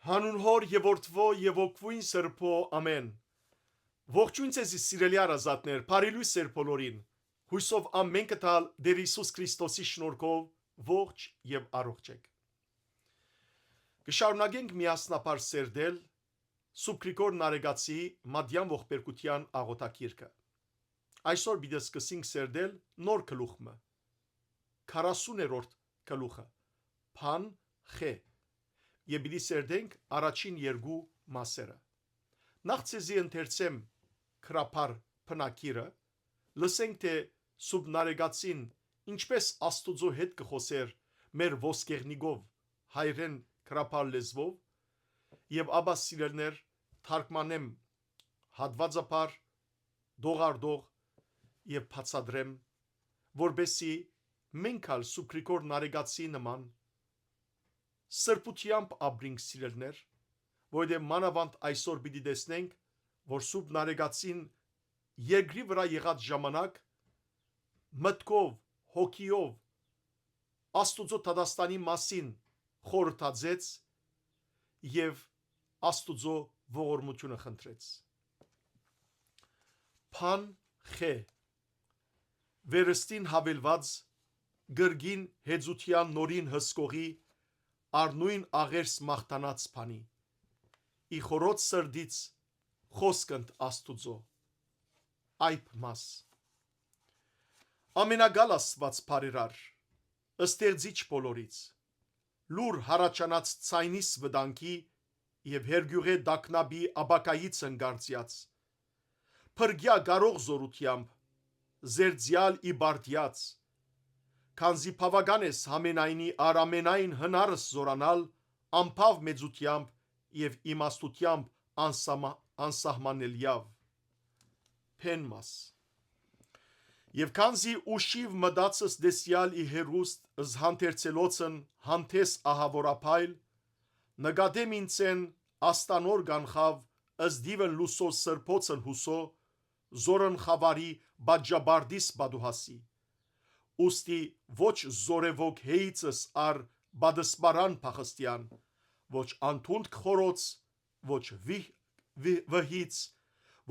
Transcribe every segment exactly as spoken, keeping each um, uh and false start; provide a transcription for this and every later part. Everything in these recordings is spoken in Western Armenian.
Հանուն Հօր եւ Որդւոյ եւ Հոգւոյն Սրբոյ, ամէն։ Ողջոյն ձեզի, սիրելի հարազատներ, բարի լոյս ձեր բոլորին։ Յուսով ամէնքը տալ Տէր Յիսուս Քրիստոսի շնորհքով ողջ եւ առողջ եք։ Կը շարունակենք միասնաբար սերտել Սուրբ Գրիգոր Նարեկացի մատեան ողբերգութեան աղօթագիրքը։ Այսօր պիտի սկսենք սերտել նոր գլուխ մը, քառասուներորդ գլուխը, Փան Խ, եւ պիտի սերտենք առաջին երկու մասերը։ Նախ ձեզի ընթերցեմ գրաբար բնագիրը, լսենք թէ Սուրբ Նարեկացին ինչպէս Աստուծոյ հետ կը խօսէր մեր ոսկեղնիկով, հայերէն գրաբար լեզուով, եւ ապա, սիրելիներ, թարգմանեմ հատուածաբար, դող առ դող, եւ բացատրեմ, որպէսզի մենք ալ Սուրբ Գրիգոր Նարեկացի նման սրբութեամբ ապրինք, սիրելիներ, որովհետեւ մանաւանդ այսօր պիտի տեսնենք, որ Սուրբ Նարեկացին երկրի վրայ եղած ժամանակ մտքով, հոգիով Աստուծոյ դատաստանի մասին խորհրդածեց եւ Աստուծոյ ողորմութիւնը խնդրեց։ Փան Խ, վերստին յաւելուած կրկին հեծութեան նորին հսկողի առնոյն աղերս մաղթանած բանի, ի խորոց սրտից խօսք ընդ Աստուծոյ։ Այբ մաս։ Ամենակալ Աստուած բարերար, ստեղծիչ բոլորից, լուր յառաջանած ձայնիս վտանգի եւ հերկիւղէ տագնապի ապակայից ընկարծեաց, փրկեայ կարող զօրութեամբ, զերծեալ ի պարտեաց, քանզի բաւական ես յամենայնի առ ամենայն հնարս զօրանալ անբաւ մեծութեամբ եւ իմաստութեամբ անսամա-, անսահմանելեաւ։ Փեն մաս։ Եւ քանզի ուշիւ մտածս տեսեալ ի հերուստ զհանթերցելոցն հանդես ահաւորաբայլ, նկատեմ ինծեն աստանոր կանխաւ ըսդիւն լուսոյ սրբոցն յուսոյ, զորն խաւարի պատճապարտիս պատուհասի։ Ուստի ոչ զորեւոք հեիցս առ պատսպարան փախստեան, ոչ անդունդ խորոց, ոչ վիհ-, վի-, վհից,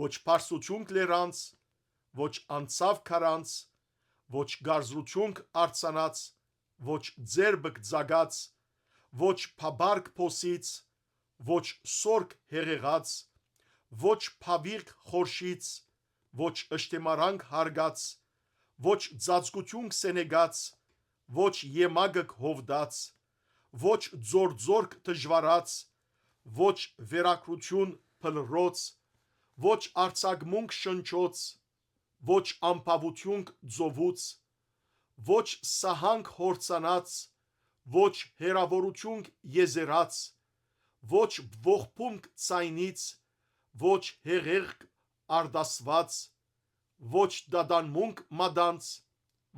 ոչ բարձրութիւն լերանց, ոչ անցաւ քարանց, ոչ գարզրութիւն արցանած, ոչ ձերբք ձագած, ոչ փաբարկ փոսից, ոչ սորկ հեղեղած, ոչ փավիղ խորշից, ոչ ըշտեմարանք հարգած, ոչ ծածկութիւն սենեկած, ոչ եմագք հովտած, ոչ ձորձորք դժվարած, ոչ վերակրութիւն փլրոց, ոչ արձակմունք շնչոց, ոչ անբաւութիւն ծովուց, ոչ սահանք հորցանած, ոչ հերաւորութիւն եզերած, ոչ ողբունք ձայնից, ոչ հեղեղք արտասուած, ոչ դատանմունք մատանց,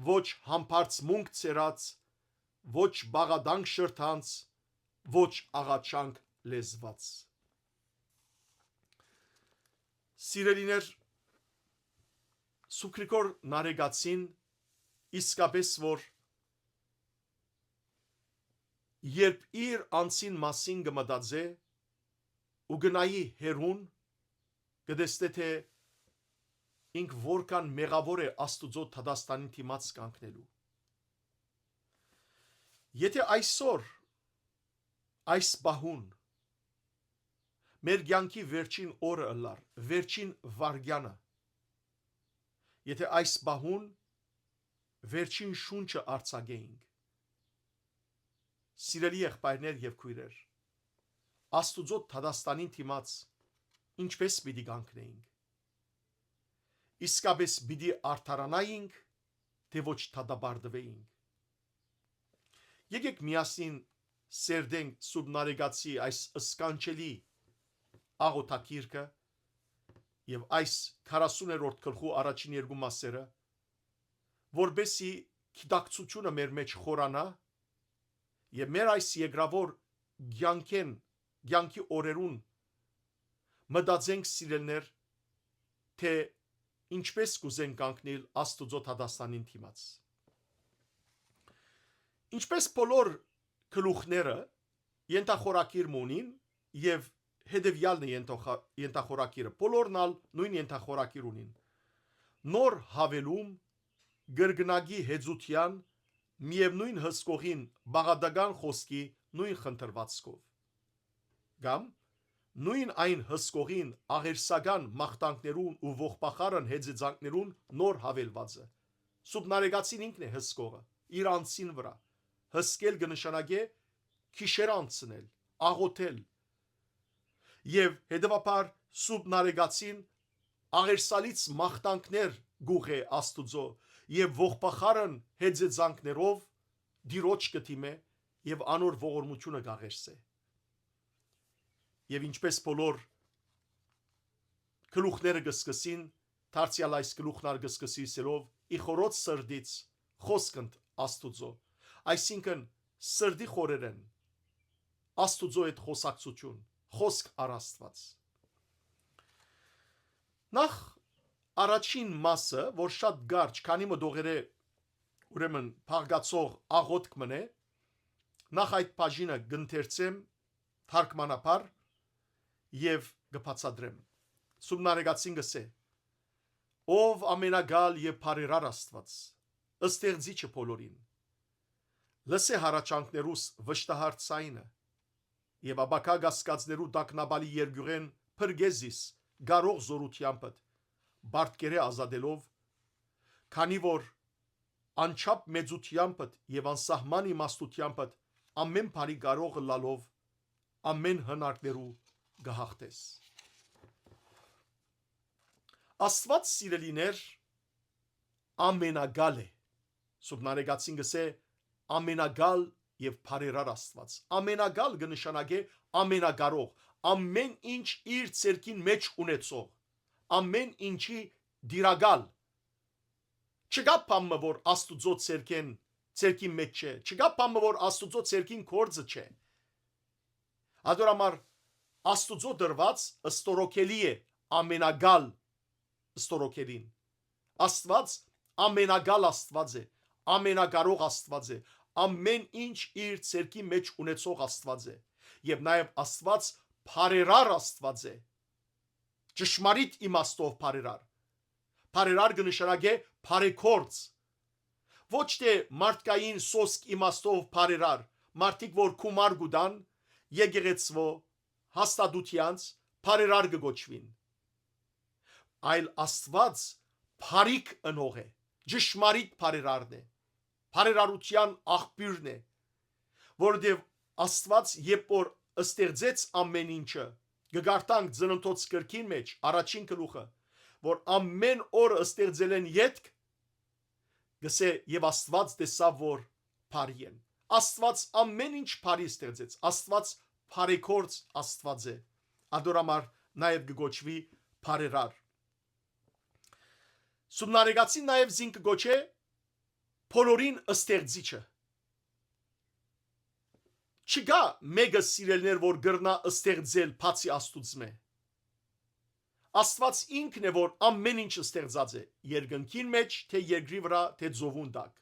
ոչ համբարձմունք ցերած, ոչ բաղատանք շրթանց, ոչ աղաչանք լեզուած։ Սիրելիներ, Սուրբ Գրիգոր Նարեկացին իսկապէս որ երբ իր անձին մասին կը մտածէ ու կը նայի հեռուն, կը տեսնէ թէ ինք որքան մեղաւոր է Աստուծոյ դատաստանին դիմաց կանգնելու։ Եթէ այսօր, այս պահուն, մեր կեանքի վերջին օրը ըլլար, վերջին վայրկեանը, եթէ այս պահուն վերջին շունչը արձակէինք, սիրելի եղբայրներ եւ քոյրեր, Աստուծոյ դատաստանին դիմաց ինչպէս պիտի կանգնէինք։ Իսկապէս պիտի արդարանայինք, թէ ոչ դատապարտուէինք։ Եկէք միասին սերտենք Սուրբ Նարեկացի այս սքանչելի աղօթագիրքը եւ այս քառասուներորդ գլխու առաջին երկու մասերը, որպեսզի գիտակցութիւնը մեր մէջ խորանայ եւ մեր այս երկրաւոր կեանքէն, կեանքի օրերուն մտածենք, սիրելիներ, թէ ինչպէս կ'ուզենք կանգնիլ Աստուծոյ դատաստանին դիմաց։ Ինչպէս բոլոր գլուխները, ենթախորագիր մը ունին, եւ հետեւեալն է ենթախ-, ենթախորագիրը։ Բոլորն ալ նոյն ենթախորագիր ունին։ Նոր յաւելում կրկնակի հեծութեան միեւնոյն հսկողին բաղդական խօսքի նոյն խնդրուածքով։ Կամ նոյն այն հսկողին աղերսական մաղթանքներուն ու ողբախարն հեծեծանքներուն նոր յաւելուածը։ Սուրբ Նարեկացին ինքն է հսկողը, իր անձին վրայ։ Հսկել կը նշանակէ գիշեր անցնել, աղօթել։ Եւ հետեւաբար Սուրբ Նարեկացին աղերսալից մաղթանքներ կ'ուղղէ Աստուծոյ եւ ողբախարն հեծեծանքներով Տիրոջ կը դիմէ եւ անոր ողորմութիւնը կ'աղերսէ։ Եւ ինչպէս բոլոր գլուխները կը սկսին, դարձեալ այս գլուխն ալ կը սկսի ըսելով. «Ի խորոց սրտից խօսք ընդ Աստուծոյ», այսինքն սրտի խորերէն Աստուծոյ հետ խօսակցութիւն, խօսք առ Աստուած։ Նախ առաջին մասը, որ շատ կարճ, քանի մը տողերէ, ուրեմն, փաղկացող աղօթք մըն է, նախ այդ բաժինը կ'ընթերցեմ թարգմանաբար եւ կը բացատրեմ։ Սուրբ Նարեկացին կ'ըսէ. «Ով ամենակալ եւ բարերար Աստուած, ստեղծիչը բոլորին, լսէ հառաչանքներուս վշտահար ձայնը, եւ ապագայ կասկածներու տագնապալի երկիւղէն փրկէ զիս կարող զօրութեամբդ, պարտքերէ ազատելով, քանի որ անչափ մեծութեամբդ եւ անսահման իմաստութեամբդ ամէն բանի կարող ըլլալով, ամէն հնարքներու կը հաղթես»։ Աստուած, սիրելիներ, ամենակալ է։ Սուրբ Նարեկացին կ'ըսէ. «Ամենակալ եւ բարերար Աստուած»։ Ամենակալ կը նշանակէ ամենակարող, ամէն ինչ իր ձեռքին մէջ ունեցող, ամէն ինչի տիրակալ։ Չկայ բան մը, որ Աստուծոյ ձեռքին, ձեռքին մէջ չէ, չկայ բան մը, որ Աստուծոյ ձեռքին գործը չէ։ Ատոր համար Աստուծոյ տրուած ստորոգելի է ամենակալ ստորոգելին։ Աստուած ամենակալ Աստուած է, ամենակարող Աստուած է, ամէն ինչ իր ձեռքի մէջ ունեցող Աստուած է, եւ նաեւ Աստուած բարերար Աստուած է, ճշմարիտ իմաստով բարերար։ Բարերար կը նշանակէ բարեգործ, ոչ թէ մարդկային սոսկ իմաստով բարերար, մարդիկ որ գումար կու տան եկեղեցւոյ, հաստատութեանց, բարերար կը կոչուին, այլ Աստուած բարիք ընող է, ճշմարիտ բարերարն է, բարերարութեան աղբիւրն է, որովհետեւ Աստուած, երբ որ ստեղծեց ամէն ինչը, կը կարդանք Ծննդոց գրքին մէջ, առաջին գլուխը, որ ամէն օրը ստեղծելէն ետք, կ'ըսէ, եւ Աստուած տեսաւ, որ բարի են։ Աստուած ամէն ինչ բարի ստեղծեց, Աստուած բարեգործ Աստուած է, ատոր համար նաեւ կը կոչուի բարերար։ Սուրբ Նարեկացին նաեւ զինք կը կոչէ բոլորին ստեղծիչը։ Չկայ մէկը, սիրելիներ, որ կրնայ ստեղծել բացի Աստուծմէ։ Աստուած ինքն է, որ ամէն ինչ ստեղծած է, երկնքին մէջ, թէ երկրի վրայ, թէ ծովուն տակ։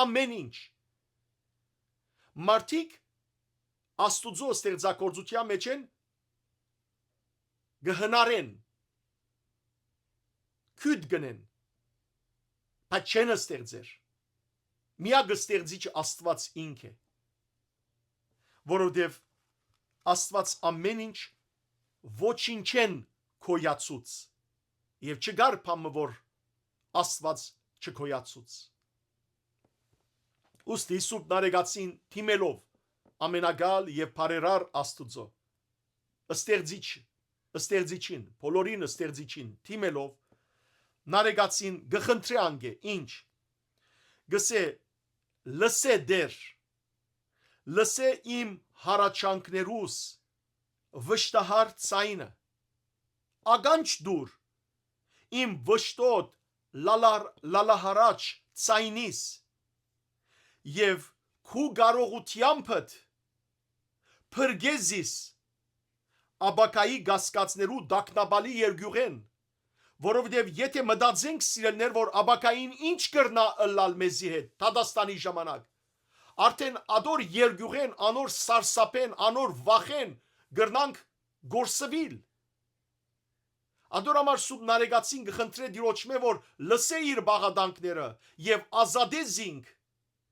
Ամէն ինչ։ Մարդիկ Աստուծոյ ստեղծագործութեան մէջ են, կը հնարեն, քիւտ կ'ընեն, բայց չեն ստեղծեր։ Միակ ստեղծիչը Աստուած ինք է, որովհետեւ Աստուած ամէն ինչ ոչինչէն գոյացուց, եւ չկար բան մը, որ Աստուած չգոյացուց։ Ուստի Սուրբ Նարեկացին դիմելով ամենակալ եւ բարերար Աստուծոյ, ստեղծիչ, ստեղծիչին, բոլորին ստեղծիչին դիմելով, Նարեկացին կը խնդրէ անկէ, ինչ, կ'ըսէ. «Լսէ, Տէր, լսէ իմ հառաչանքներուս վշտահար ձայնը, ականջ տուր իմ վշտոտ լալար-, լալահարաչ ձայնիս եւ քու կարողութեամբդ փրկէ զիս ապագայի կասկածներու տագնապալի երկիւղէն, որովհետեւ եթէ մտածենք, սիրելիներ, որ ապագային ինչ կրնայ ըլլալ մեզի հետ դատաստանի ժամանակ, արդէն ատոր երկիւղէն, անոր սարսափէն, անոր վախէն կրնանք կորսուիլ։ Ատոր համար Սուրբ Նարեկացին կը խնդրէ Տիրոջմէ, որ լսէ իր բաղատանքները եւ ազատէ զինք,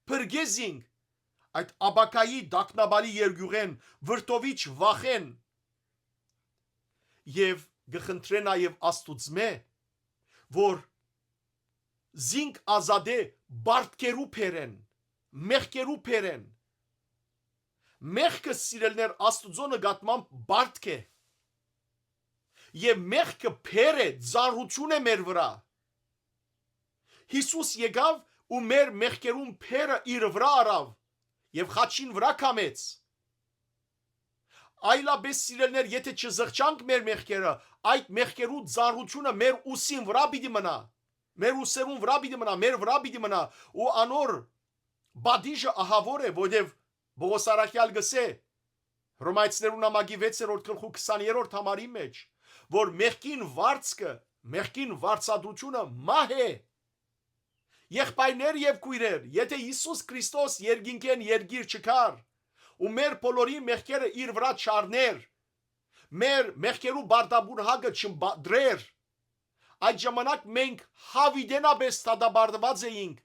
փրկէ զինք այդ ապագայի տագնապալի երկիւղէն, վրդովիչ վախէն, եւ կը խնդրէ նաեւ Աստուծմէ, որ զինք ազատէ պարտքերու բերէն, մեղքերու բերէն։ Մեղքը, սիրելիներ, Աստուծոյ նկատմամբ պարտք է։ Եւ մեղքը բեր է, ծանրութիւն է մեր վրայ։ Յիսուս եկաւ ու մեր մեղքերուն բերը իր վրայ առաւ եւ խաչին վրայ կամեց։ Այլապէս, սիրելիներ, եթէ չզղջանք մեր մեղքերը, այդ մեղքերու ծանրութիւնը մեր ուսին վրայ պիտի մնայ, մեր ուսերուն վրայ պիտի մնայ, մեր վրայ պիտի մնայ, ու անոր պատիժը ահաւոր է, որովհետեւ Պողոս առաքեալ կ'ըսէ Հռոմայեցիներուն նամակի վեցերորդ գլխու քսաներորդ համարի մէջ, որ մեղքին վարձքը, մեղքին վարձատրութիւնը մահ է։ Եղբայրներ եւ քոյրեր, եթէ Յիսուս Քրիստոս երկինքէն երկիր չգար ու մեր բոլորի մեղքերը իր վրայ չառներ, մեր մեղքերու պարտապուր հակը չբադրեր, այդ ժամանակ մենք յաւիտենապէս դատապարտուած էինք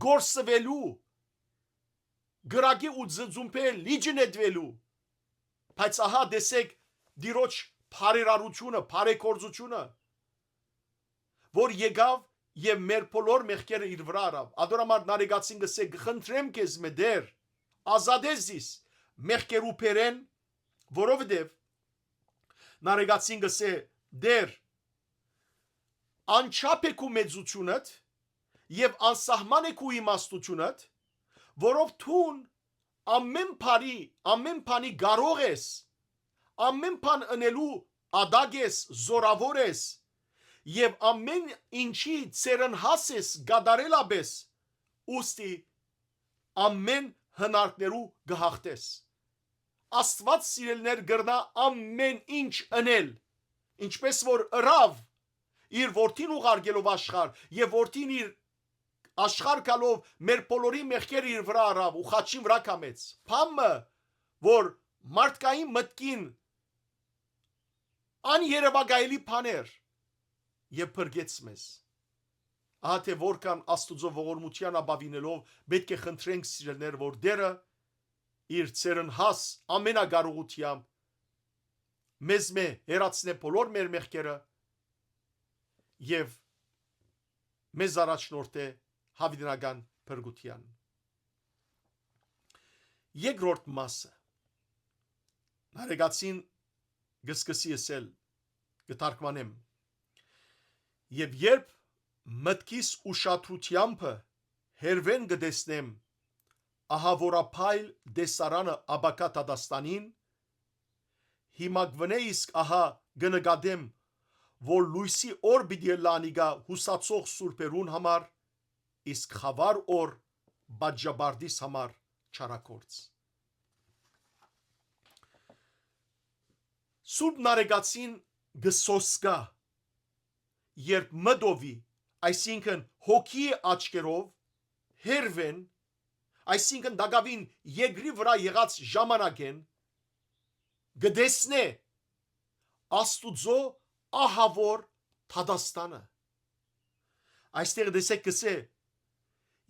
կորսուելու, կրակի ու ծծումբէ լիճը նետուելու։ Բայց ահա տեսեք Տիրոջ բարերարութիւնը, բարեգործութիւնը, որ եկաւ եւ մեր բոլոր մեղքերը իր վրայ առաւ։ Ատոր համար Նարեկացին կ'ըսէ. «Կը խնդրեմ քեզմէ, Տէր, ազատէ զիս մեղքերու բերէն», որովհետեւ Նարեկացին կ'ըսէ. «Տէր, անչափ է քու մեծութիւնդ եւ անսահման է քու իմաստութիւնդ, որով դուն ամէն բարի, ամէն բանի կարող ես, ամէն բան ընելու ատակ ես, զօրաւոր ես եւ ամէն ինչի ծերնհաս ես կատարելապէս, ուստի ամէն հնարքներու կը հաղթես»։ Աստուած, սիրելիներ, կրնայ ամէն ինչ ընել, ինչպէս որ ըրաւ իր որդին ուղարկելով աշխարհ եւ որդին իր աշխարհ գալով մեր բոլորի մեղքերը իր վրայ առաւ ու խաչին վրայ կամեց։ Բան մը, որ մարդկային մտքին աներեւակայելի բան էր, եւ փրկեց մեզ։ Ահա թէ որքան Աստուծոյ ողորմութեան ապաւինելով պէտք է խնդրենք, սիրելիներ, որ Տէրը իր ծերնհաս ամենակարողութեամբ մեզմէ հեռացնէ բոլոր մեր մեղքերը եւ մեզ առաջնորդէ յաւիտենական փրկութեան։ Երկրորդ մասը։ Նարեկացին կը սկսի ըսել, կը թարգմանեմ. «Եւ երբ մտքիս ուշադրութեամբը հերվէն կը տեսնեմ ահաւորափայլ տեսարանը ապագայ դատաստանին, հիմա կ'ընէ իսկ ահա կը նկատեմ, որ լոյսի օր պիտի ըլլայ անիկա յուսացող սուրբերուն համար, իսկ խաւար օր պատժապարտիս համար չարագործ»։ Սուրբ Նարեկացին կը սոսկայ, երբ մտովի, այսինքն հոգի աչքերով, հերվէն, այսինքն տակաւին երկրի վրայ եղած ժամանակէն, կը տեսնէ Աստուծոյ ահաւոր դատաստանը։ Այստեղ տեսեք, կ'ըսէ.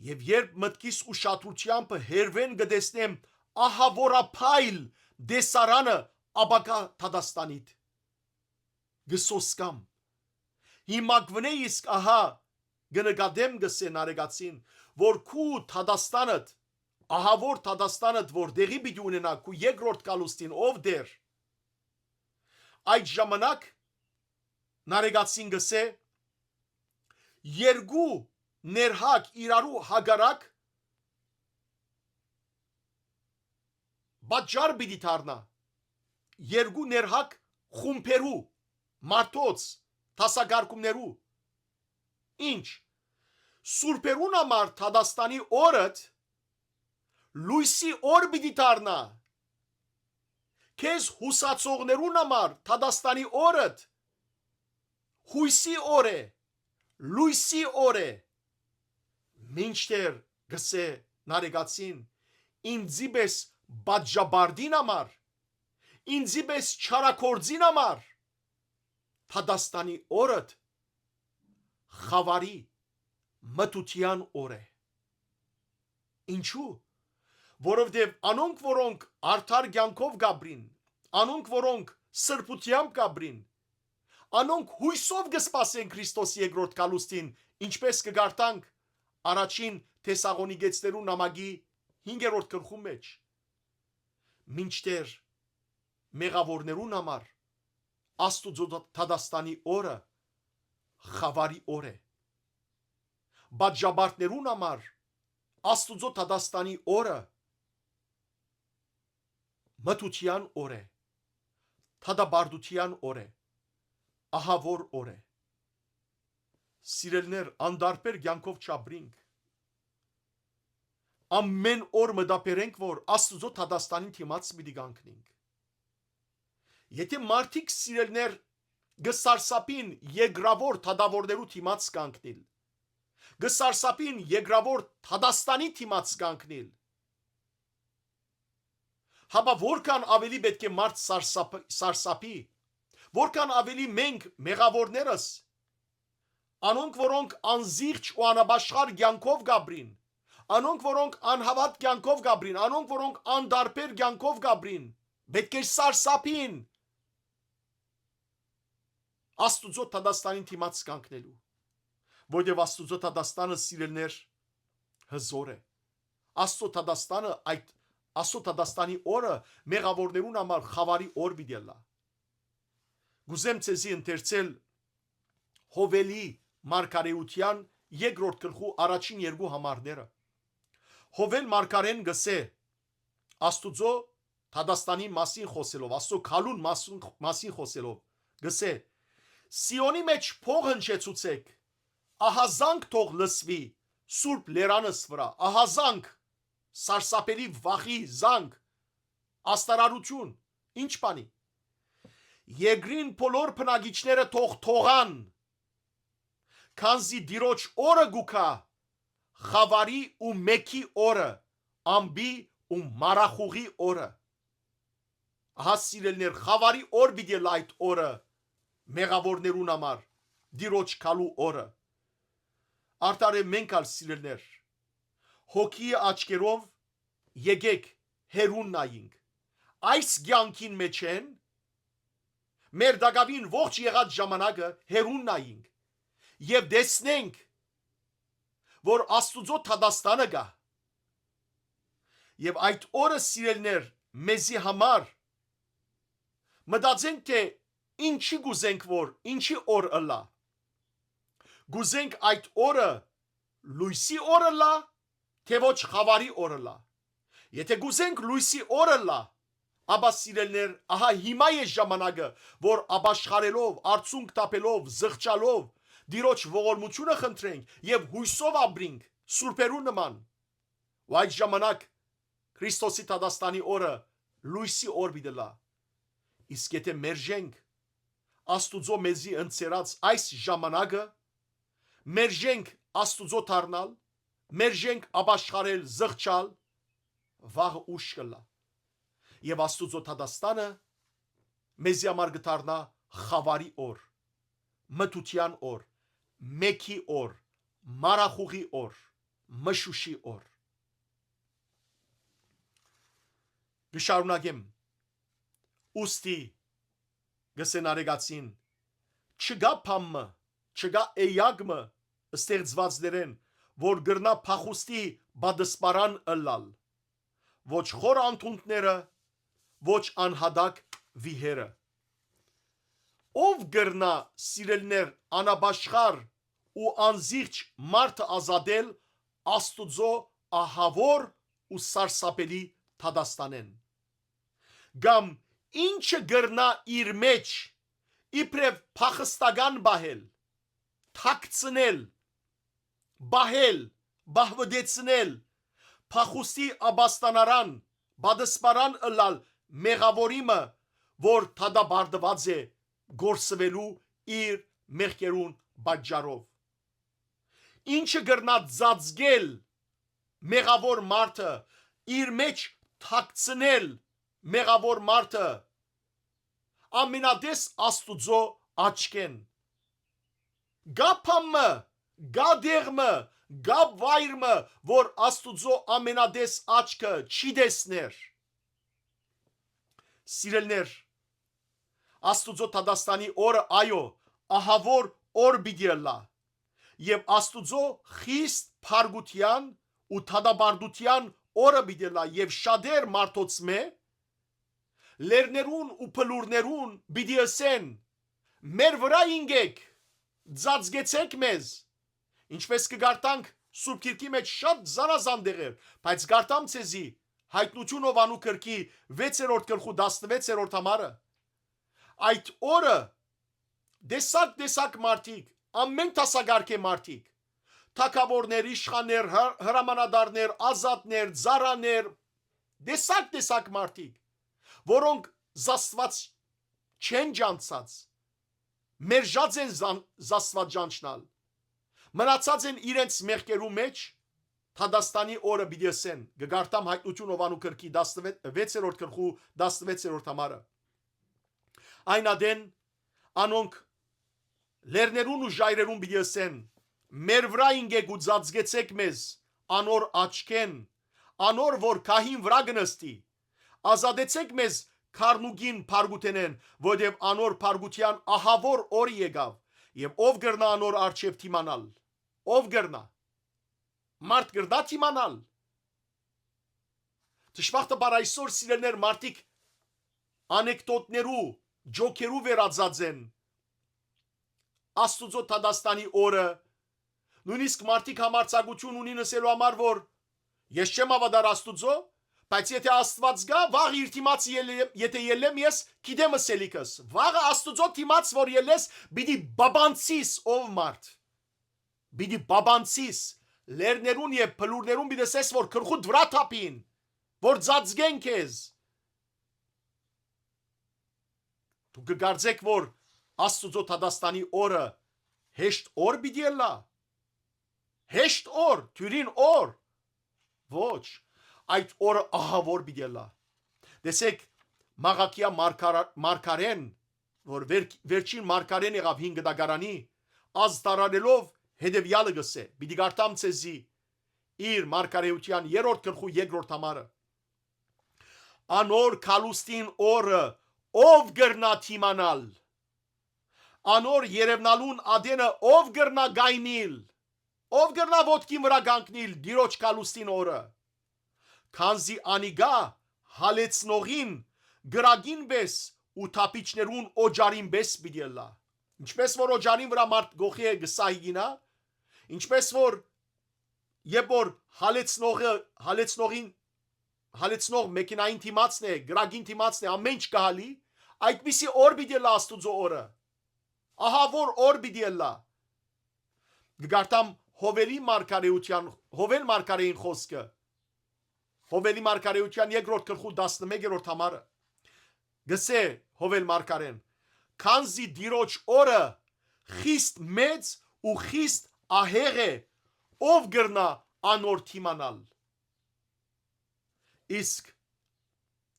«Եւ երբ մտքիս ուշադրութեամբը հերվէն կը տեսնեմ ահաւորափայլ տեսարանը ապագայ դատաստանիդ, կը սոսկամ։ Հիմա կ'ընէ իսկ ահա կը նկատեմ», կ'ըսէ Նարեկացին, «որ քու դատաստանդ, ահաւոր դատաստանդ, որ տեղի պիտի ունենայ քու երկրորդ գալուստին, ով Տէր»։ Այդ ժամանակ Նարեկացին կ'ըսէ. «Երկու ներհակ իրարու հակառակ պատճառ պիտի դառնայ, երկու ներհակ խումբերու, մարդոց, դասակարգումներու։ Ինչ, սուրբերուն համար դատաստանի օրդ լոյսի օր պիտի դառնայ, քեզ յուսացողներուն համար դատաստանի օրդ յոյսի օր է, լոյսի օր է»։ Մինչդեռ, կ'ըսէ Նարեկացին, ինծի պէս պատժապարտին համար, ինծի պէս չարագործին համար, դատաստանի օրդ խաւարի, մթության օր է։ Ինչու՞։ Որովհետեւ անոնք, որոնք արդար կեանքով կ'ապրին, անոնք, որոնք սրբութեամբ կ'ապրին, անոնք յոյսով կը սպասեն Քրիստոսի երկրորդ գալուստին, ինչպէս կը կարդանք առաջին Թեսաղոնիկեցիներու նամակի հինգերորդ գլխու մէջ։ Մինչդեռ մեղաւորներուն համար Աստուծոյ դատաստանի օրը խաւարի օր է։ Պատժապարտներուն համար Աստուծոյ դատաստանի օրը մթության օր է, դատապարտության օր է, ահաւոր օր է։ Սիրելիներ, անտարբեր կեանքով չապրինք։ Ամէն օր մտաբերենք, որ Աստուծոյ դատաստանին դիմաց պիտի կանգնենք։ Եթէ մարդիկ, սիրելիներ, կը սարսափին երկրաւոր դատաւորներու դիմաց կանգնիլ, կը սարսափին երկրաւոր դատաստանի դիմաց կանգնիլ, հապա որքան աւելի պէտք է մարդ սարսափ-, սարսափի, որքան աւելի մենք մեղաւորներս, անոնք, որոնք անզիղջ ու անապաշխար կեանքով կ'ապրին, անոնք, որոնք անհաւատ կեանքով կ'ապրին, անոնք, որոնք անտարբեր կեանքով կ'ապրին, պէտք է սարսափին Աստուծոյ դատաստանին դիմաց կանգնելու, որտեւ Աստուծոյ դատաստանը, սիրելիներ, հզօր է։ Աստուծոյ դատաստանը, այդ Աստուծոյ դատաստանի օրը մեղաւորներուն համար խաւարի օր պիտի ըլլայ։ Կ'ուզեմ ձեզի ընթերցել Յովելի մարգարէութեան երկրորդ գլխու առաջին երկու համարները։ Յովել մարգարէն կ'ըսէ, Աստուծոյ դատաստանի մասին խօսելով, Աստուծոյ գալուն մասին, մասին խօսելով, կ'ըսէ. «Սիոնի մէջ փող հնչեցուցէք, ահազանգ թող լսուի սուրբ լերանս վրայ, ահազանգ, սարսափելի վախի զանգ, աստարարութիւն, ի՞նչ բանի։ Երկրին բոլոր բնակիչները թող թողան, քանզի Տիրոջ օրը կու գայ, խաւարի ու մէկի օրը, ամպի ու մառախուղի օրը»։ Ահա, սիրելիներ, խաւարի օր պիտի ըլլայ այդ օրը մեղաւորներուն համար, Տիրոջ գալու օրը։ Արդարեւ մենք ալ, սիրելիներ, հոգիի աչքերով եկեք հեռուն նայինք։ Այս կեանքին մէջէն մեր տակաւին ողջ եղած ժամանակը հեռուն նայինք եւ տեսնենք, որ Աստուծոյ դատաստանը կայ։ Եւ այդ օրը, սիրելիներ, մեզի համար մտածենք, թէ ինչի կ'ուզենք, որ ինչի օր ըլլայ։ Կ'ուզենք այդ օրը լոյսի օր ըլլայ, թէ ոչ խաւարի օր ըլլայ։ Եթէ կ'ուզենք լոյսի օր ըլլայ, ապա, սիրելիներ, ահա հիմա է ժամանակը, որ ապաշխարելով, արցունք թափելով, զղջալով, Տիրոջ ողորմութիւնը խնդրենք եւ յոյսով ապրինք, սուրբերուն նման։ Ու այդ ժամանակ Քրիստոսի դատաստանի օրը լոյսի օր պիտի ըլլայ։ Իսկ եթէ մերժենք Աստուծոյ մեզի ընձեռած այս ժամանակը, մերժենք Աստուծոյ դառնալ, մերժենք ապաշխարել, զղջալ, վաղը ուշ կ'ըլլայ։ Եւ Աստուծոյ դատաստանը մեզի համար կը դառնայ խաւարի օր, մթության օր, մէկի օր, մառախուղի օր, մշուշի օր։ Կը շարունակեմ։ Ուստի, կ'ըսեն արեգացին, չկայ բան մը, չկայ էակ մը ստեղծուածներէն, որ կրնայ փախուստի պատսպարան ըլլալ, ոչ խոր անդունդները, ոչ անհատակ վիհերը։ Ո՞վ կրնայ, սիրելիներ, անապաշխար ու անզիղջ մարդը ազատել Աստուծոյ ահաւոր ու սարսափելի դատաստանէն։ Կամ ի՞նչը կրնայ իր մէջ իբրեւ փախստական պահել, թաքցնել, պահել, պահուտեցնել, փախուստի ապաստանարան, պատսպարան ըլլալ մեղաւորի մը, որ դատապարտուած է կորսուելու իր մեղքերուն պատճառով։ Ի՞նչը կրնայ ծածկել մեղաւոր մարդը, իր մէջ թաքցնել մեղաւոր մարդը, ամենատես Աստուծոյ աչքէն։ Կա բան մը, կա տեղ մը, կա վայր մը, որ Աստուծոյ ամենատես աչքը չի տեսներ։ Սիրելիներ, Աստուծոյ դատաստանի օրը, այո, ահաւոր օր պիտի ըլլայ։ Եւ Աստուծոյ խիստ փառքութեան ու դատապարտութեան օրը պիտի ըլլայ, եւ շատեր մարդոց մէ, լեռներուն ու բլուրներուն պիտի ըսեն. «Մեր վրայ ինկէք, ծածկեցէք մեզ»։ Ինչպէս կը կարդանք Սուրբ Գիրքի մէջ շատ զանազան տեղեր, բայց կարդամ ձեզի Յայտնութիւն Յովհաննու գրքի վեցերորդ գլխու տասնվեցերորդ համարը։ Այդ օրը տեսակ-տեսակ մարդիկ, ամեն դասակարգէ մարդիկ, թագաւորներ, իշխաններ, հր-, հրամանատարներ, ազատներ, ծառաներ, տեսակ-տեսակ մարդիկ, որոնք զաստուած չեն ճանչցած, մերժած են զան-, զաստուած ճանչնալ, մնացած են իրենց մեղքերու մէջ, դատաստանի օրը պիտի ըսեն, կը կարդամ Յայտնութիւն Յովհաննու գրքի տասնվեց, վեցերորդ գլխու տասնվեցերորդ համարը։ Այն ատեն անոնք լեռներուն ու ժայռերուն պիտի ըսեն. «Մեր վրայ ինկէք ու ծածկեցէք մեզ անոր աչքէն, անոր որ գահին վրայ կը նստի։ Ազատեցէք մեզ քարնուկին փառքութենէն, որովհետեւ անոր փառքութեան ահաւոր օրը եկաւ, եւ ով կրնայ անոր առջեւ դիմանալ»։ Ով կրնայ։ Մարդ կրնայ դիմանալ։ Դժբախտաբար այսօր, սիրելիներ, մարդիկ անեկդոտներու, ջոքերու վերածած են Աստուծոյ դատաստանի օրը։ Նոյնիսկ մարդիկ համարձակութիւն ունին ըսելու համար, որ ես չեմ հաւատար Աստուծոյ, բայց եթէ Աստուած կայ, վաղ իր դիմաց ելլեմ, եթէ ելլեմ ես, գիտեմ ըսելիքս։ Վաղը Աստուծոյ դիմաց որ ելլես, պիտի պապանցիս, ով մարդ։ Պիտի պապանցիս, լեռներուն եւ բլուրներուն պիտի ըսես, որ գլխուդ վրայ թափին, որ ծածկեն քեզ։ Դուք կը կարծէք, որ Աստուծոյ դատաստանի օրը հեշտ օր պիտի ըլլայ։ Հեշտ օր, դիւրին օր։ Ոչ, այդ օրը ահաւոր պիտի ըլլայ։ Տեսէք, Մաղաքիա մարգարա-, մարգարեն, որ վեր-, վերջին մարգարեն եղաւ հին կտակարանի, ազդարարելով հետեւեալը կ'ըսէ, պիտի կարդամ ձեզի իր մարգարէութեան երրորդ գլխու երկրորդ համարը։ Անոր գալուստին օրը ով կրնայ դիմանալ։ Անոր երեւնալուն ատենը ով կրնայ կայնիլ։ Ով կրնայ ոտքին վրայ կանգնիլ Տիրոջ գալուստին օրը։ Քանզի անիկա հալեցնողին կրակին պէս ու թափիչներուն օճարին պէս պիտի ըլլայ։ Ինչպէս որ օճարին վրայ մարդ գոխի է կը սահի գինայ, ինչպէս որ երբ որ հալեցնողը, հալեցնողին, հալեցնող մեքենային դիմացն է, կրակին դիմացն է, ամեն ինչ կը հալի, այդպիսի օր պիտի ըլլայ Աստուծոյ օրը։ Ահաւոր օր պիտի ըլլայ։ Կը կարդամ Յովելի մարգարէութեան, Յովել մարգարէին խօսքը։ Յովելի մարգարէութեան երկրորդ գլխու տասնմեկերորդ համարը։ Գսէ Յովել մարգարէն. «Քանզի Տիրոջ օրը խիստ մեծ ու խիստ ահեղ է, ով կրնայ անոր դիմանալ»։ Իսկ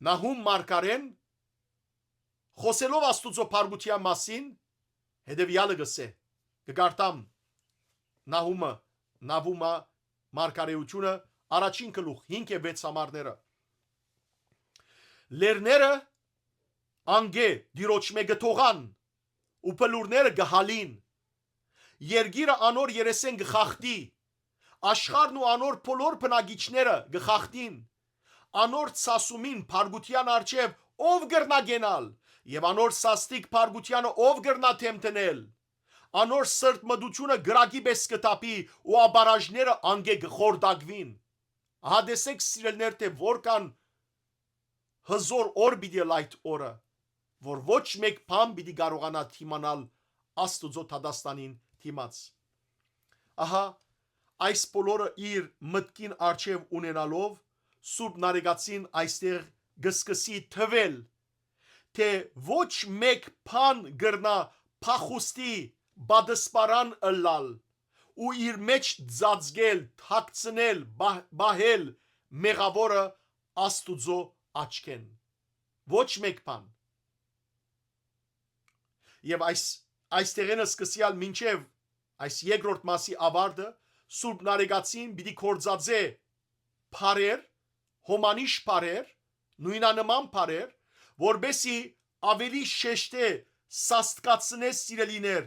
Նահում մարգարէն, խօսելով Աստուծոյ փառքութեան մասին, հետեւեալը գսէ։ Կը կարդամ Նահումը, Նահումը մարգարէութիւնը, առաջին գլուխ, հինգ եւ վեց համարները։ Լեռները անկէ Տիրոջմէ կը թողան ու բլուրները կը հալին։ Երկիրը անոր երեսէն կը խախտի, աշխարհն ու անոր բոլոր բնակիչները կը խախտին։ Անոր ցասումին փառքութեան առջեւ ով կրնայ կենալ, եւ անոր սաստիկ փառքութեանը ով կրնայ դեմ դնել։ Անոր սրտմտությունը կրակի պէս կը թափի ու ապարաժները անկէ կը խորտակուին։ Ահա տեսէք, սիրելիներ, թէ որքան հզոր օր պիտի ըլլայ այդ օրը, որ ոչ մէկ բան պիտի կարողանայ դիմանալ Աստուծոյ դատաստանին դիմաց։ Ահա այս բոլորը իր մտքին առջեւ ունենալով, Սուրբ Նարեկացին այստեղ կը սկսի թուել, թէ ոչ մէկ բան կրնայ փախուստի պատսպարան ըլլալ ու իր մէջ ծածկել, թաքցնել, բահ-, բահել մեղաւորը Աստուծոյ աչքէն։ Ոչ մէկ բան։ Եւ այս, այստեղէն սկսեալ մինչեւ այս երկրորդ մասի աւարտը, Սուրբ Նարեկացին պիտի կործածէ բառեր, հոմանիշ բառեր, նոյնանման բառեր, որպեսզի աւելի շեշտէ, սաստկացնէ սիրելիներ,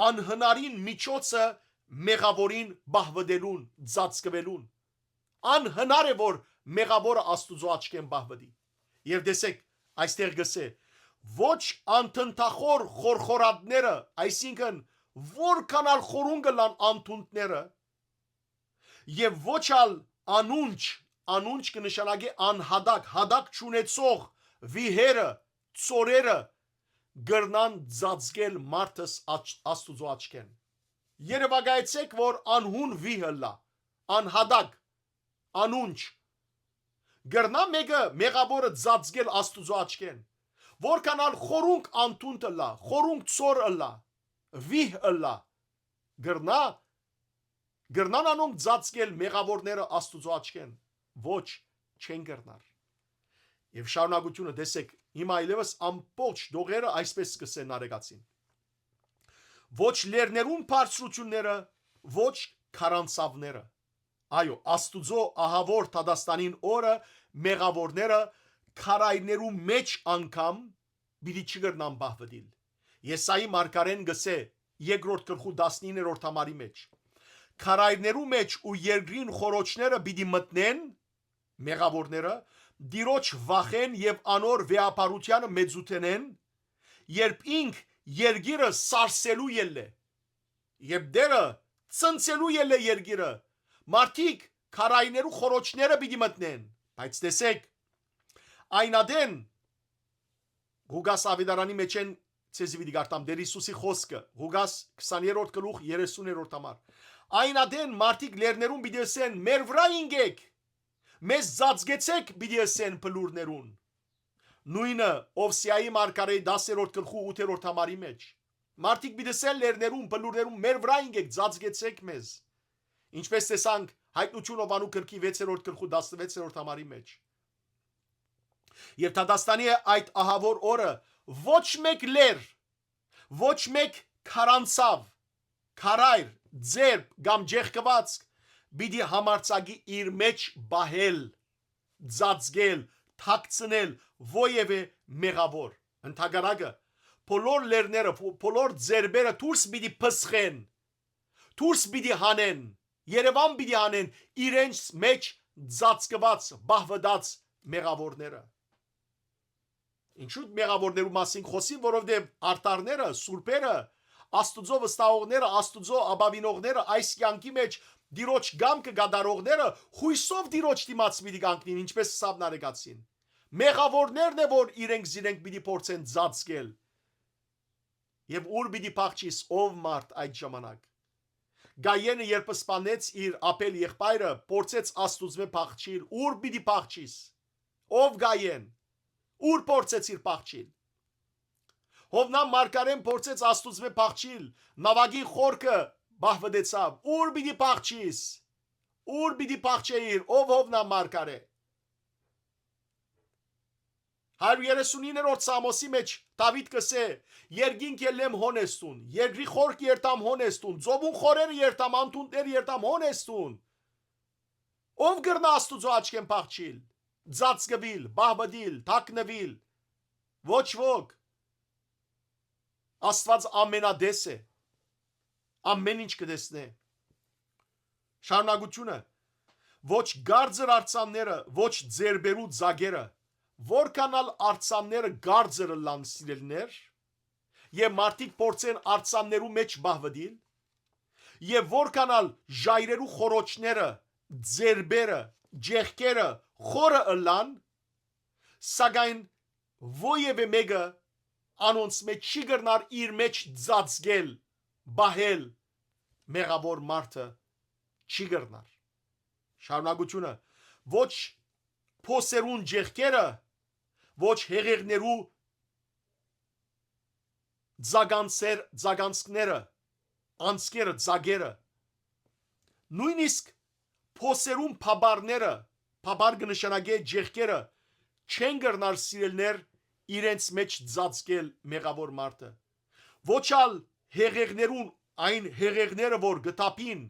անհնարին միջոցը մեղաւորին պահուըտելուն, ծածկուելուն։ Անհնար է, որ մեղաւորը Աստուծոյ աչքէն պահուըտի։ Եւ տեսէք, այստեղ կ'ըսէ. «Ոչ անդնդախոր խորխորատները», այսինքն, որքան ալ խորունկ ըլլան անդունդները, եւ ոչ ալ անունջ, անունջ կը նշանակէ անհատակ, հատակ չունեցող վիհերը, ծորերը կրնան ծածկել մարդս աչ-, Աստուծոյ աչքէն։ Երեւակայեցէք, որ անհուն վիհ ըլլայ, անհատակ, անունջ։ Կրնա՞ մէկը, մեղաւորը, ծածկել Աստուծոյ աչքէն։ Որքան ալ խորունկ անդունդ ըլլայ, խորունկ ծոր ըլլայ, վիհ ըլլայ, կրնա՞, կրնան անոնք ծածկել, մեղաւորները, Աստուծոյ աչքէն։ Ոչ, չեն կրնար։ Եւ շարունակութիւնը տեսէք, հիմա այլեւս ամբողջ դողերը այսպես սկսեն Նարեկացին. «Ոչ լեռներուն բարձրութիւնները, ոչ քարանցաւները»։ Այո, Աստուծոյ ահաւոր դատաստանին օրը մեղաւորները քարայրներու մէջ անգամ պիտի չկրնան պահուըտիլ։ Եսայի մարգարէն կ'ըսէ երկրորդ գլխու տասնիններորդ համարի մէջ. «Քարայրներու մէջ ու երկրին խորոչները պիտի մտնեն», մեղաւորները, «Տիրոջ վախէն եւ անոր վեհափառութեանը մեծութենէն, երբ ինք երկիրը սարսելու ելլէ, երբ Տէրը ցնցելու ելլէ երկիրը, մարդիկ քարայրներու խորոչները պիտի մտնեն»։ Բայց տեսէք, այն ատեն Ղուկաս աւետարանի մէջէն ձեզի պիտի կարդամ Տէր Յիսուսի խօսքը, Ղուկաս քսաներորդ գլուխ, երեսուներորդ համար. «Այն ատեն մարդիկ լեռներուն պիտի ըսեն. "Մեր վրայ ինկէք, մեզ ծածկեցէք"», պիտի ըսեն բլուրներուն։ Նոյնը Ովսեայի մարգարէի տասներորդ գլխու ութերորդ համարի մէջ։ Մարդիկ պիտի ըսեն լեռներուն, բլուրներուն. "Մեր վրայ ինկէք, ծածկեցէք մեզ"։ Ինչպես տեսանք Հայտնություն Յովհաննու գրքի վեցերորդ գլխու տասնվեցերորդ համարի մէջ։ Եւ դատաստանի է այդ ահաւոր օրը, ոչ մէկ լեռ, ոչ մէկ քարանցաւ, քարայր, ձերբ կամ ճեղքուածք պիտի համարձակի իր մէջ պահել, ծածկել, թաքցնել որեւէ մեղաւոր։ Ընդհակառակը, բոլոր լեռները, բոլոր ձերբերը դուրս պիտի փսխեն, դուրս պիտի հանեն, Երեւան պիտի հանեն իրենց մէջ ծածկուած, պահուըտած մեղաւորները։ Ինչու՞ մեղաւորներու մասին խօսին, որովհետեւ արդարները, սուրբերը, Աստուծոյ վստահողները, Աստուծոյ ապաւինողները, այս կեանքի մէջ Տիրոջ կամքը կատարողները յոյսով Տիրոջ դիմաց պիտի կանգնին, ինչպես ըսաւ Նարեկացին։ Մեղաւորներն է, որ իրենք զիրենք պիտի փորձեն ծածկել։ Եւ ո՞ւր պիտի փախչիս, ով մարդ, այդ ժամանակ։ Կայենը, երբ սպանեց իր Աբել եղբայրը, փորձեց Աստուծմէ փախչիլ, ո՞ւր պիտի փախչիս, ով Կայեն, ո՞ւր փորձեցիր փախչիլ։ Յովնան մարգարեն փորձեց Աստուծմէ փախչիլ, նաւակի խորքը պահուըտեցաւ, ո՞ւր պիտի փախչիս, ո՞ւր պիտի փախչեիր, ով Յովնան մարգարէ։ Հարիւր երեսունիններորդ Սամոսի մէջ Դաւիթ կ'ըսէ. «Երկինք ելլեմ հոն ես տուն, երկրի խորք երթամ հոն ես տուն, ծովուն խորերը երթամ, անդունդներ երթամ հոն ես տուն»։ Ո՞վ կրնայ Աստուծոյ աչքէն փախչիլ, ծածկուիլ, պահուըտիլ, թաքնուիլ։ Ոչ ոք։ Աստուած ամենատես է, ամեն ինչ կը տեսնէ։ Շարունակութիւնը. «Ոչ կարծր արձանները, ոչ ձերբերու ձագերը, որքան ալ արձանները կարծր ըլլան, սիրելիներ, եւ մարդիկ փորձեն արձաններու մէջ պահուըտիլ, եւ որքան ալ ժայռերու խորոչները, ձերբերը, ճեղքերը խորը ըլլան, սակայն որեւէ մէկը անոնցմէ չի կրնար իր մէջ ծածկել, պահել, մեղաւոր մարդը չի կրնար»։ Շարունակութիւնը. «Ոչ փոսերուն ճեղքերը, ոչ հեղեղներու ձագանցեր-, ձագանցքները, անցքերը, ձագերը, նոյնիսկ փոսերուն փապարները, փապար կը նշանակէ ճեղքերը, չեն կրնար, սիրելիներ, իրենց մէջ ծածկել մեղաւոր մարդը։ Ոչ ալ հեղեղներուն, այն հեղեղները, որ կը թափին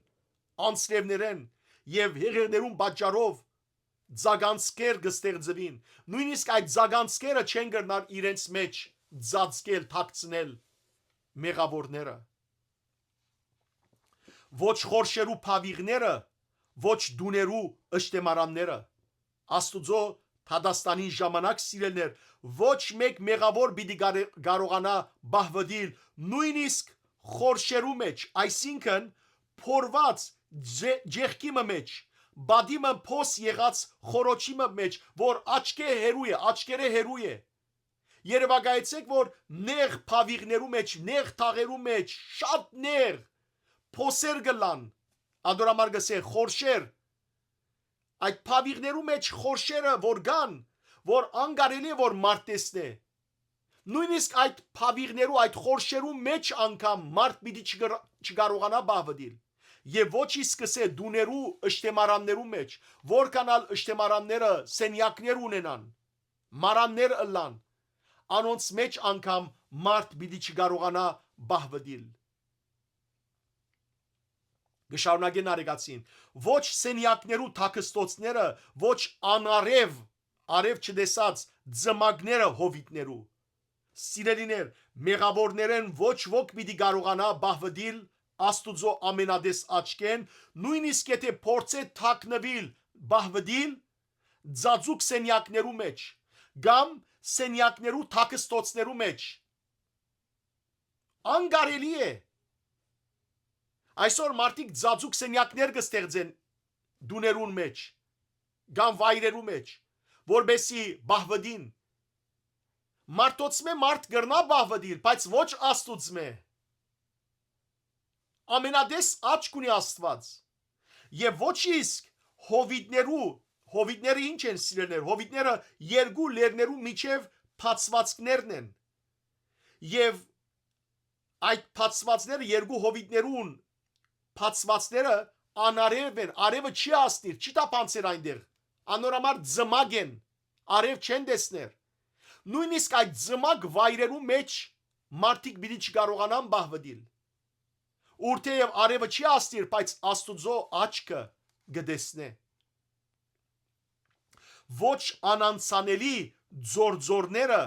անձրեւներէն, եւ հեղեղներուն պատճառով ձագանցքեր կը ստեղծուին, նոյնիսկ այդ ձագանցքերը չեն կրնար իրենց մէջ ծածկել, թաքցնել մեղաւորները։ Ոչ խորշերու փաւիղները, ոչ տուներու ըշտեմարանները։ Աստուծոյ դատաստանին ժամանակ, սիրելիներ, ոչ մէկ մեղաւոր պիտի կարե-, կարողանայ պահուըտիլ, նոյնիսկ խորշերու մէջ, այսինքն՝ փորուած ջե-, ջեղքի մը մէջ, պատի մը փոս եղած խորոչի մը մէջ, որ աչքէ հեռու է, աչքերէ հեռու է։ Երեւակայեցէք, որ նեղ փաւիղներու մէջ, նեղ թաղերու մէջ, շատ նեղ փոսեր կ'ըլլան, ադորամար կ'ըսէ, խորշեր, այդ փաւիղներու մէջ խորշերը որ կան, որ անկարելի է որ մարդ տեսնէ, նոյնիսկ այդ փաւիղներու, այդ խորշերու մէջ անգամ մարդ պիտի չկար-, չկարողանայ պահուըտիլ։ Եւ ոչ իսկ կ'ըսէ տուներու ըշտեմարաններու մէջ, որքան ալ ըշտեմարանները սենեակներ ունենան, մարաններ ըլլան, անոնց մէջ անգամ մարդ պիտի չկարողանայ պահուըտիլ։ Կը շարունակեն արեգացին։ Ոչ սենեակներու թաքստոցները, ոչ անարեւ, արեւ չտեսած ձմակները հովիտներու։ Սիրելիներ, մեղաւորներէն ոչ ոք պիտի կարողանայ պահուըտիլ Աստուծոյ ամենատես աչքէն, նոյնիսկ եթէ փորձէ թաքնուիլ, պահուըտիլ, ծածուկ սենեակներու մէջ կամ սենեակներու թաքստոցներու մէջ։ Անկարելի է։ Այսօր մարդիկ ծածուկ սենեակներ կը ստեղծեն տուներուն մէջ կամ վայրերու մէջ, որպեսզի պահուըտին։ Մարդոցմէ մարդ կրնայ պահուըտիլ, բայց ոչ Աստուծմէ։ Ամենատես աչք ունի Աստուած։ Եւ ոչ իսկ հովիտներու, հովիտները ի՞նչ են, սիրելիներ, հովիտները երկու լեռներու միջեւ բացուածքներն են։ Եւ այդ բացուածները, երկու հովիտներուն բացուածները անարեւ են, արեւը չի հասնիր, չի թափանցեր այնտեղ, անոր համար ձմակ են, արեւ չեն տեսներ։ Նոյնիսկ այդ ձմակ վայրերու մէջ մարդիկ պիտի չկարողանան պահուըտիլ, ուր թէեւ արեւը չի հասնիր, բայց Աստուծոյ աչքը կը տեսնէ։ Ոչ անանցանելի ձորձորները,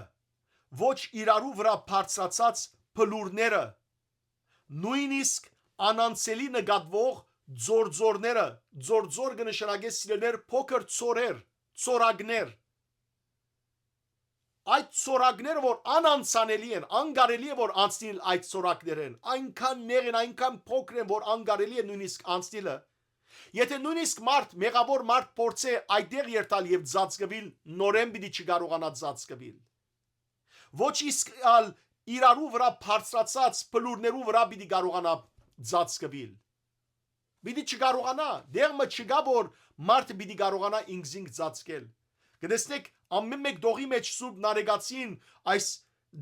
ոչ իրարու վրայ բարձրացած բլուրները, նոյնիսկ անանցելի նկատուող ձորձորները, ձորձոր կը նշանակէ, սիրելիներ, փոքր ցորեր, ցորակներ։ Այդ ցորակները, որ անանցանելի են, անկարելի է որ անցնիլ այդ ցորակներէն, այնքան նեղ են, այնքան փոքր են, որ անկարելի է նոյնիսկ անցնիլը։ Եթէ նոյնիսկ մարդ, մեղաւոր մարդ փորձէ այդտեղ երթալ եւ ծածկուիլ, նորէն պիտի չկարողանայ ծածկուիլ։ Ոչ իսկ ալ իրարու վրայ բարձրացած բլուրներու վրայ պիտի կարողանայ ծածկուիլ։ Պիտի չկարողանայ, դեղ մը չկայ, որ մարդը պիտի կարողանայ ինքզինք ծածկել։ Կը տեսնէք, ամէն մէկ դողի մէջ Սուրբ Նարեկացին այս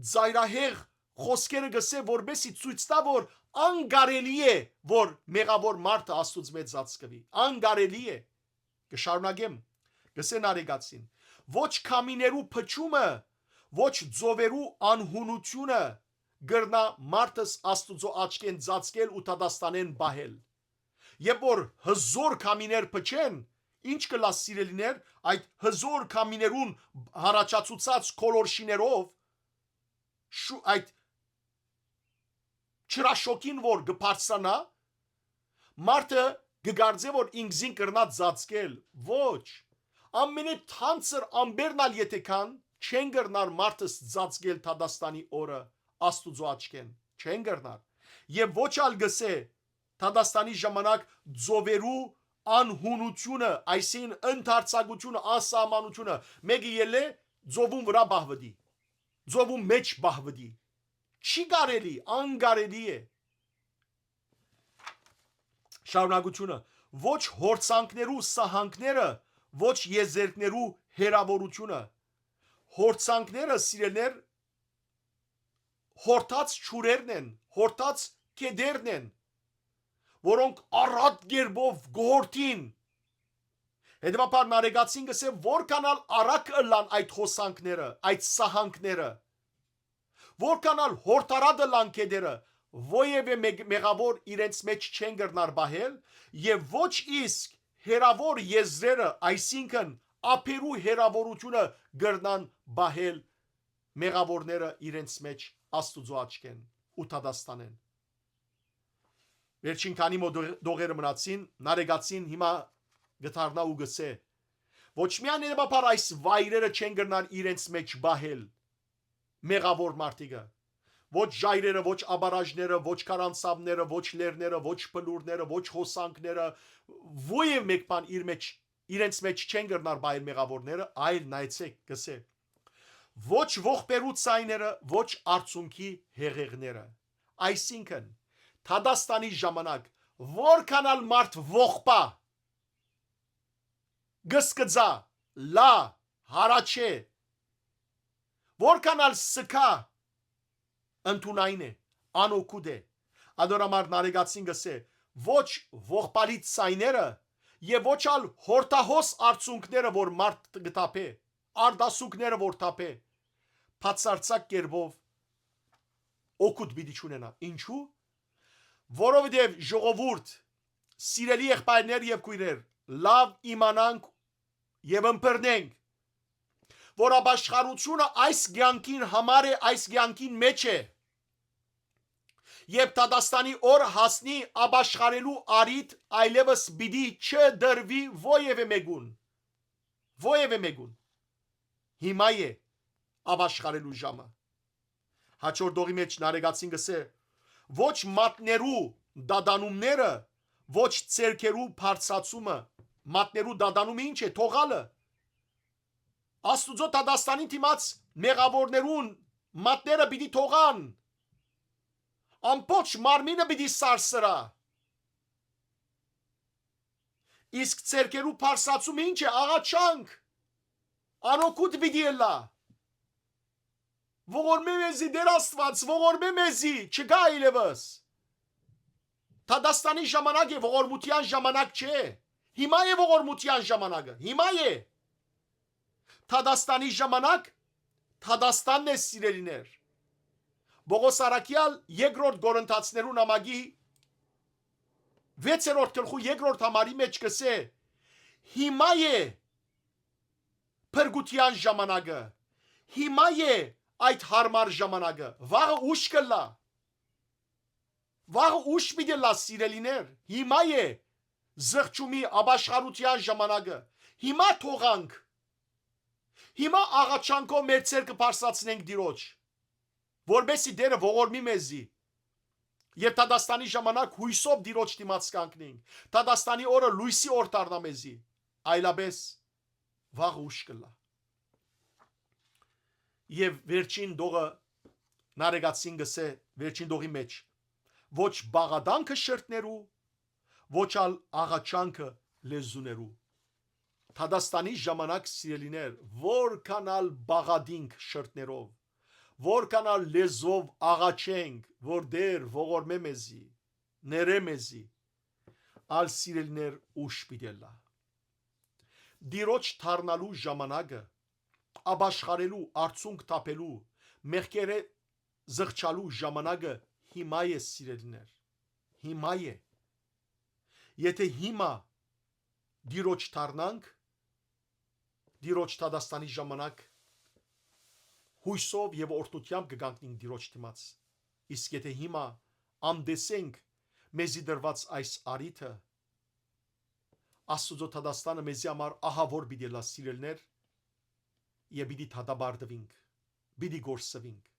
ծայրահեղ խօսքերը կ'ըսէ, որպեսզի ցոյց տայ, որ անկարելի է, որ մեղաւոր մարդը Աստուծմէ ծածկուի։ Անկարելի է։ Կը շարունակեմ, կ'ըսէ Նարեկացին։ Ոչ քամիներու փչումը, ոչ ծովերու անհունութիւնը կրնայ մարդս Աստուծոյ աչքէն ծածկել ու դատաստանէն պահել։ Երբ որ հզօր քամիներ փչեն, ի՞նչ կ'ըլլայ, սիրելիներ, այդ հզօր քամիներուն յառաջացուցած գոլորշիներով, շու-, այդ չրաշոքին որ կը բարձրանայ, մարդը կը կարծէ, որ ինքզին կրնայ ծածկել։ Ոչ։ Ամենէ թանձր ամպերն ալ եթէ կան, չեն կրնար մարդս ծածկել դատաստանի օրը Աստուծոյ աչքէն։ Չեն կրնար։ Եւ ոչ ալ կ'ըսէ դատաստանի ժամանակ ծովերու անհունութիւնը, այսինքն ընդարձակութիւնը, անսահմանութիւնը, մէկը ելլէ, ծովուն վրայ պահուըտի, ծովուն մէջ պահուըտի։ Չի կարելի, անկարելի է։ Շարունակութիւնը։ Ոչ յորձանքներու սահանքները, ոչ եզերքներու հեռաւորութիւնը։ Յորձանքները, սիրելիներ, յորթած ջուրերն են, յորթած գետերն են, որոնք առատ կերպով կ'յորթին։ Հետեւաբար Նարեկացին կ'ըսէ, որքան ալ առակ ըլլան այդ հոսանքները, այդ սահանքները, որքան ալ յորդարատը լան գետերը, ոեւէ մեկ-, մեղաւոր իրենց մէջ չեն կրնար պահել, եւ ոչ իսկ հեռաւոր եզրերը, այսինքն ափերու հեռաւորութիւնը կրնան պահել մեղաւորները իրենց մէջ Աստուծոյ աչքէն ու դատաստանէն։ Վերջին քանի մը դող-, դողերը մնացին, Նարեկացին հիմա կը դառնայ ու կ'ըսէ. «Ոչ միայն հետեւաբար այս վայրերը չեն կրնար իրենց մէջ պահել մեղաւոր մարդիկը, ոչ ժայռերը, ոչ աբարաժները, ոչ քարանձաւները, ոչ լեռները, ոչ բլուրները, ոչ հոսանքները, ոեւ մէկ բան իր մէջ, իրենց մէջ չեն կրնար պահել մեղաւորները, այլ նայեցէք, կ'ըսէ, ոչ ողբերու ձայները, ոչ արցունքի հեղեղները»։ Այսինքն, դատաստանի ժամանակ, որքան ալ մարդ ողբա, կսկծայ, լայ, հառաչէ, որքան ալ սկայ, ընդունայն է, անօգուտ է։ Ատոր համար Նարեկացին կ'ըսէ. «Ոչ ողբալի ձայները եւ ոչ ալ յորդահոս արցունքները, որ մարդ կը թափէ, արտասուքները որ թափէ, բացարձակ կերպով օգուտ պիտի չունենայ»։ Ինչու՞։ Որովհետեւ, ժողովուրդ, սիրելի եղբայրներ եւ քոյրեր, լաւ իմանանք եւ ըմբռնենք, որ ապաշխարութիւնը այս կեանքին համար է, այս կեանքին մէջ է, երբ դատաստանի օր հասնի, ապաշխարելու առիթ այլեւս պիտի չտրուի ոեւէ մեկուն, ոեւէ մեկուն։ Հիմա է ապաշխարելու ժամը։ Հաջորդ դողի մէջ Նարեկացին կ'ըսէ. «Ոչ մատներու դատանումները, ոչ ձեռքերու բարձրացումը»։ Մատներու դատանումը ի՞նչ է, թողալը։ Աստուծոյ դատաստանին դիմաց մեղաւորներուն մատները պիտի թողան, ամբողջ մարմինը պիտի սարսռայ։ Իսկ ձեռքերու բարձրացումը ի՞նչ է, աղաչանք, անօգուտ պիտի ըլլայ։ Ողորմէ մեզի, Տէր Աստուած, ողորմէ մեզի, չկայ այլեւս։ Դատաստանի ժամանակ է, ողորմութեան ժամանակ չէ։ Հիմա է ողորմութեան ժամանակը, հիմա է։ Դատաստանի ժամանակ դատաստանն է, սիրելիներ։ Պողոս առաքեալ երկրորդ Կորինթացիներու նամակի վեցերորդ գլխու երկրորդ համարի մէջ կ'ըսէ. «Հիմա է փրկութեան ժամանակը, հիմա է այդ յարմար ժամանակը, վաղը ուշ կ'ըլլայ»։ Վաղը ուշ պիտի ըլլայ, սիրելիներ, հիմա է զղջումի, ապաշխարութեան ժամանակը, հիմա թողանք, հիմա աղաչանքով մեր ձեռքը բարձրացնենք Տիրոջ, որպեսզի Տէրը ողորմի մեզի, եւ դատաստանի ժամանակ յոյսով Տիրոջ դիմաց կանգնենք, դատաստանի օրը լոյսի օր դառնայ մեզի, այլապես վաղը ուշ կ'ըլլայ։ Եւ վերջին դողը Նարեկացին կ'ըսէ, վերջին դողի մէջ. «Ոչ բաղադանքը շրթներու, ոչ ալ աղաչանքը լեզուներու»։ Դատաստանի ժամանակ, սիրելիներ, որքան ալ բաղատինք շրթներով, որքան ալ լեզուով աղաչենք, որ Տէր ողորմէ մեզի, ներէ մեզի, ալ, սիրելիներ, ուշ պիտի ըլլայ։ Տիրոջ դառնալու ժամանակը, ապաշխարելու, արցունք թափելու, մեղքերէ զղջալու ժամանակը հիմա է, սիրելիներ, հիմա է։ Եթէ հիմա Տիրոջ դառնանք, Տիրոջ դատաստանի ժամանակ յոյսով եւ օրհնութեամբ կը կանգնենք Տիրոջ դիմաց։ Իսկ եթէ հիմա անտեսենք մեզի տրուած այս առիթը, Աստուծոյ դատաստանը մեզի համար ահաւոր պիտի ըլլայ, սիրելիներ, եւ պիտի դատապարտուինք, պիտի կորսուինք։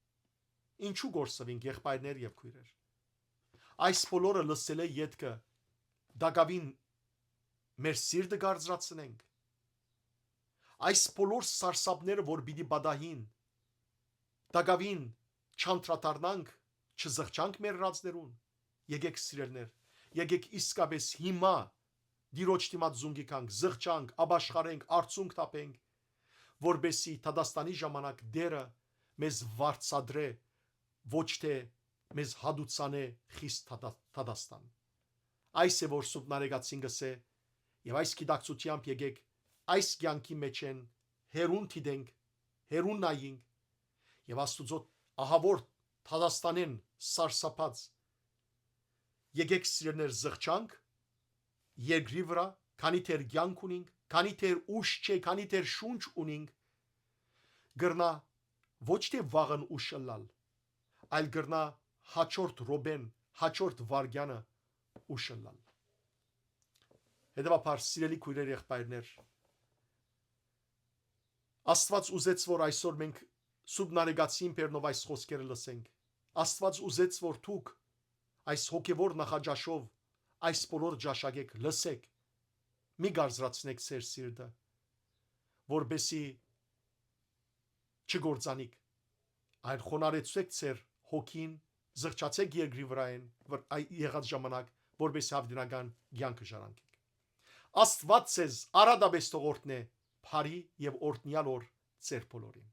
Ինչու՞ կորսուինք, եղբայրներ եւ քոյրեր։ Այս բոլորը լսելէ ետքը տակաւին մեր սիրտը կարծրացնենք։ Այս բոլոր սարսափները, որ պիտի պատահին, տակաւին չանդրադառնանք, չզղջանք մեր ըրածներուն։ Եկեք, սիրելիներ, եկեք իսկապես հիմա Տիրոջ դիմաց զունգի գանք, զղջանք, ապաշխարենք, արցունք թափենք, որպեսզի դատաստանի ժամանակ Տէրը մեզ վարձատրէ, ոչ թէ մեզ հատուցանէ խիստ դատա-, դատաստան։ Այս է, որ Սուրբ Նարեկացին կ'ըսէ, եւ այս գիտակցութեամբ եկեք այս կեանքի մէջէն հեռուն դիտենք, հեռուն նայենք, եւ Աստուծոյ ահաւոր դատաստանէն սարսափած, եկեք, սիրելիներ, զղջանք երկրի վրայ, քանի դեռ կեանք ունինք, քանի դեռ ուշ չէ, քանի դեռ շունչ ունինք, կրնայ ոչ թէ վաղն ուշ ըլլալ, այլ կրնայ հաջորդ րոպեն, հաջորդ վայրկեանը ուշ ըլլալ։ Հետեւաբար, սիրելի քոյրեր, եղբայրներ, Աստուած ուզեց, որ այսօր մենք Սուրբ Նարեկացիին բերնով այս խօսքերը լսենք։ Աստուած ուզեց, որ դուք այս հոգեվոր նախաճաշով այս բոլոր ճաշակեք, լսեք, մի կարծրացնեք ձեր սիրտը, որպեսզի չգործանիք, այլ խոնարհեցուեք ձեր հոգին, զղջացեք երկրի վրայէն, վր-, այ, եղած ժամանակ, որպեսզի յաւիտենական կեանքը ժառանգեք։ Աստուած ձեզ արատապէս թող օրհնէ, բարի եւ օրհնեալ օր ձեր բոլորին։